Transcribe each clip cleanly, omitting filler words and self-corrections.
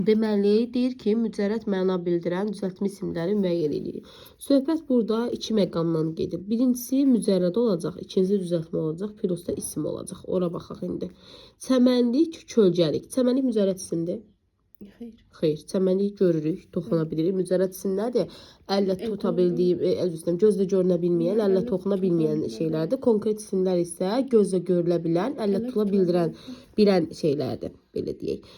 Deməli, deyir ki, mücərrəd məna bildirən düzəltmə isimləri müəyyən edirik. Söhbət burada iki məqamdan gedir. Birincisi mücərrəd olacaq, ikincisi düzəltmə olacaq, plus da isim olacaq. Ora baxaq indi. Çəmənlik, kölgəlik. Çəmənlik mücərrəd isimdir. Xeyr. Xeyr, çəmənlik görürük, toxuna bilirik. Mücərrəd isim nədir? Əllə El tuta bildiyim, üzr istəyirəm, gözlə görünə bilməyən, əllə Əllə toxuna bilməyən toxuna şeylərdir. Konkret isimlər isə gözlə görülə bilən, əllə Əllə tutula tutula bildirən, bilən şeylərdir, belə deyək.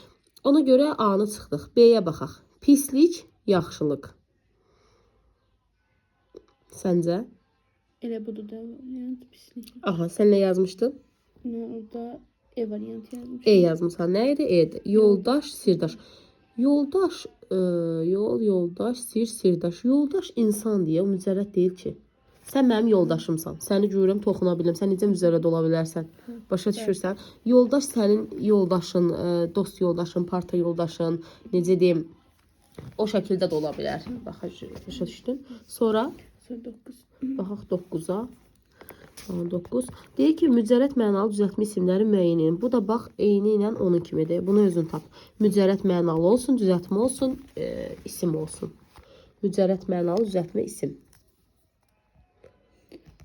Ona görə A-nı çıxdıq. B-yə baxaq. Pislik, yaxşılıq. Səncə? Elə budur da variant pislik. Aha, sən nə yazmışdın? Mən orada E variantı yazmışam. E yazmısan. Nə idi? E-dir. Yoldaş, sirdaş. Yoldaş, yol, yoldaş, sir, sirdaş. Yoldaş insan deyə, o mücərrəd deyil ki. Sən mənim yoldaşımsan. Səni görürəm, toxuna bilirəm. Sən necə mücərrəd ola bilərsən? Başa düşürsən? Yoldaş sənin yoldaşın, dost yoldaşın, parta yoldaşın, necə deyim, o şəkildə də ola bilər. Başa düşdün? Sonra Sonra 9. baxaq 9-a. 9. Deyir ki, mücərrəd mənalı düzəltmə isimləri müəyyən edin. Bu da bax eyni ilə onun kimidir. Bunu özün tap. Mücərrəd mənalı olsun, düzəltmə olsun, isim olsun. Mücərrəd mənalı düzəltmə isim.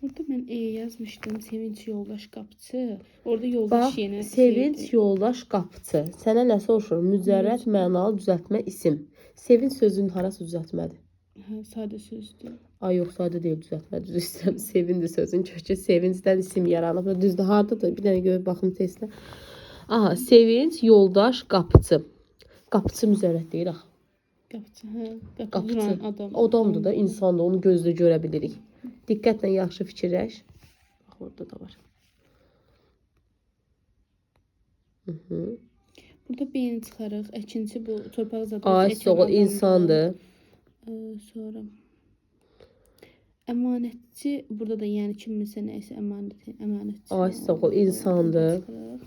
Orada mən E yazmışdım. Sevinç yoldaş qapıçı. Orada yoldaş Bax, yenə Sevinç şeydir. yoldaş qapıçı. Sənə nə soruşur? Mücərrəd mənalı düzəltmə isim. Sevinç sözünün harası düzəltmədir? Hə, sadə sözdür. Ay yox, sadə deyil düzəltmə, düz istəyirəm. Sevindi sözün kökü sevincdən isim yaranıb. Düzdür, hardadır? Bir dənə görüb baxım testə. Aha, sevinç yoldaş qapıçı. Qapıçı mücərrəd deyil axı. Qapıçı, hə. Qapı Qapıçı. duran adam. Adamdır da, insandır, onu gözlə görə bilirik. Diqqətlə yaxşı fikirləş. Bax, orada da var. Hı -hı. Burada B-ni çıxarıq. Əkinçi bu torpaq zadı. Ay, sağ ol, insandır. Sonra əmanətçi burada da yəni kiminsə nəyisə əmanəti, əmanətçi. Ay, sağ ol, insandır. Çıxarıq.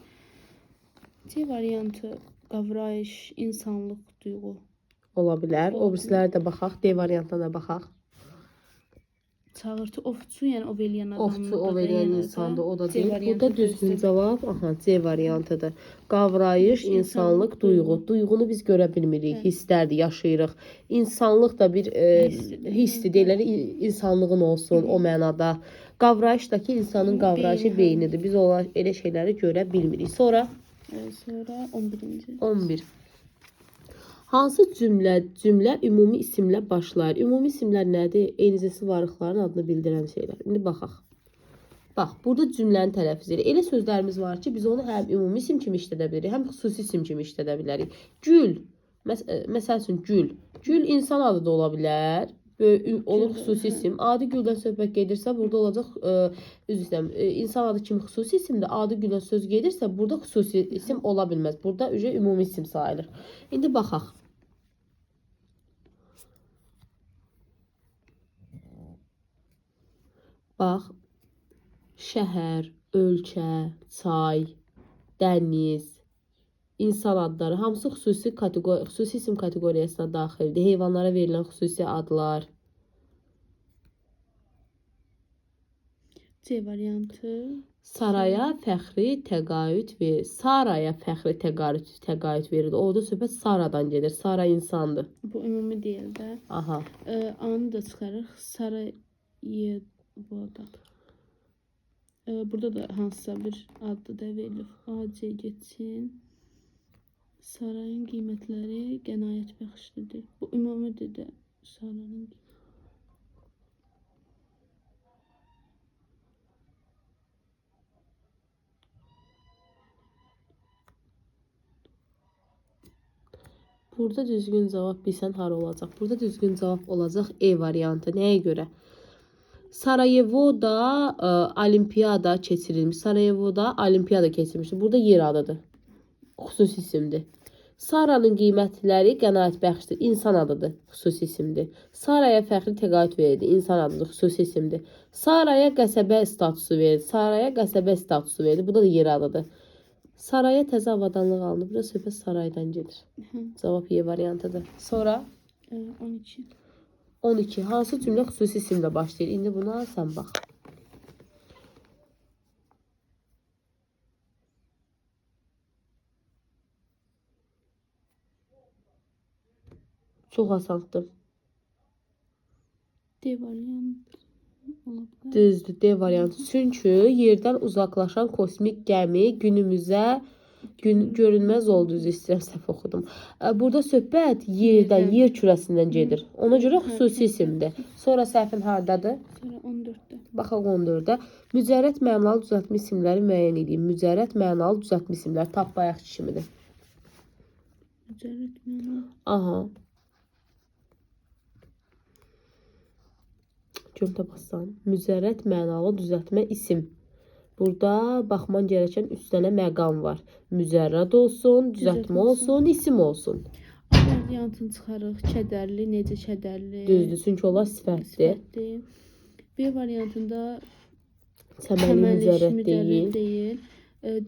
C variantı qavrayış, insanlıq, duyğu. Ola bilər. O Ola bilər. birisləri də baxaq. D variantına da baxaq. Çağırtı ovçu, yəni ov eləyən adamdır. Ovçu, ov eləyən insandır, o da C deyil. variantı Burada düzgün düzdür. cavab, aha, C variantıdır. Qavrayış, insanlıq, duyğu. Duyğunu biz görə bilmirik, Hə. hisslərdir, yaşayırıq. İnsanlıq da bir Hissdir. hissdir, deyirlər, insanlığın olsun o mənada. Qavrayış da ki, insanın qavrayışı Beyni, hə. beynidir. Biz ola, elə şeyləri görə bilmirik. Sonra Sonra 11-ci. 11. Hansı cümlə ümumi isimlə başlayır? Ümumi isimlər nədir? Eyni cinsi varlıqların adını bildirən şeylər. İndi baxaq. Bax, burada cümləni tələffüz edirik. Elə sözlərimiz var ki, biz onu həm ümumi isim kimi işlədə bilirik, həm xüsusi isim kimi işlədə bilərik. Gül, məsəl üçün gül. Gül insan adı da ola bilər. Olur xüsusi isim. Adi güldən söhbət gedirsə, burada olacaq, üzr istəyirəm, insan adı kimi xüsusi isimdir. Adi güldən söz gedirsə, burada xüsusi isim ola bilməz. Burada ümumi isim sayılır. İndi baxaq. Bax, şəhər, ölkə, çay, dəniz, insan adları hamısı xüsusi kateqori, xüsusi isim kateqoriyasına daxildir. Heyvanlara verilən xüsusi adlar. C variantı. Saraya fəxri təqaüd ver. Saraya fəxri təqaüd verildi. Orada söhbət Saradan gedir. Sara insandır. Bu ümumi deyil də. Aha. A-nı da çıxarıq. Sarayevoda. Burada da hansısa bir adlı da verilib. A, C getsin. Sarayın qiymətləri qənaət bəxşlidir. Bu ümumidir də sarayın. Burada düzgün cavab bilsən hara olacaq? Burada düzgün cavab olacaq E variantı. Nəyə görə? Sarayevoda olimpiyada keçirilmiş. Sarayevoda olimpiyada keçirilmişdir. Burada yer adıdır. Xüsusi isimdir. Saranın qiymətləri qənaətbəxşdir. İnsan adıdır. Xüsusi isimdir. Saraya fəxri təqaüd verildi. İnsan adıdır. Xüsusi isimdir. Saraya qəsəbə statusu verildi. Saraya qəsəbə statusu verildi. Bu da yer adıdır. Saraya təzə avadanlıq alındı. Burada söhbət saraydan gedir. Cavab Y variantıdır. Sonra 12. 12. Hansı cümlə xüsusi isimlə başlayır? İndi buna sən bax. Çox asandır. D variantı ola bilər. Düzdür, D variantı. Çünki yerdən uzaqlaşan kosmik gəmi günümüzə görünməz oldu. Üzr istəyirəm, səhv oxudum. Burada söhbət yerdən, Yerdən. yer kürəsindən gedir. Ona görə Hə, xüsusi isimdir. Sonra səhvin hardadır? Sonra 14-də. Baxaq 14-də. Mücərrəd mənalı düzəltmə isimləri müəyyən edin. Mücərrəd mənalı düzəltmə isimləri tap bayaqki kimidir. Mücərrəd məna. Aha. Görüm bassan. Mücərrəd mənalı düzəltmə isim. Burada baxman gərəkən 3 dənə məqam var. Mücərrəd olsun, düzəltmə Düzəltmə olsun, isim olsun. A variantını çıxarıq. Kədərli, necə kədərli? Düzdür, çünki onlar sifətdir. Sifətdir. B variantında Səmərli təməl mücərrəd mücərrəd deyil. deyil.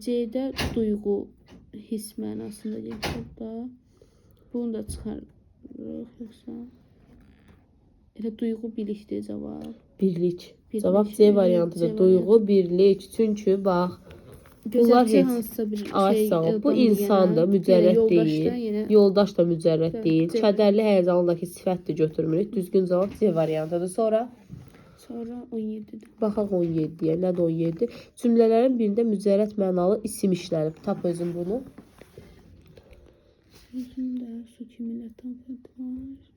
C-də duyğu, hiss mənasında gedir da. Bunu da çıxarırıq yoxsa elə duyğu bilikdir cavab. Birlik. Birlik, Cavab C evet, variantıdır. C Duyğu, birlik. Çünki bax, bunlar Gözətçi heç. hansısa bir Ay şey sağ ol. Bu adamdır insandır, yenə. Yenə mücərrəd yoldaşdan deyil. yenə Yoldaş da mücərrəd Bəli, deyil. C. Kədərli, həyəcanlıdakı sifətdir götürmürük. Düzgün cavab C variantıdır. Sonra sonra 17-də. baxaq 17-yə. Nədir 17? Cümlələrin birində mücərrəd mənalı isim işlənib. Tap özün bunu. Sözün də su kimi lətafət var.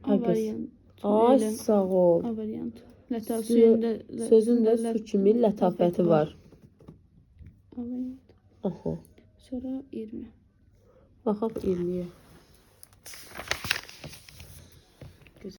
A Ay qız. variantı. Ay Elə. sağ ol. A variantı. Lətaf suyunda Sözün də su kimi lətafəti var. A variantı. Aha. Sonra 20. Baxaq 20-yə.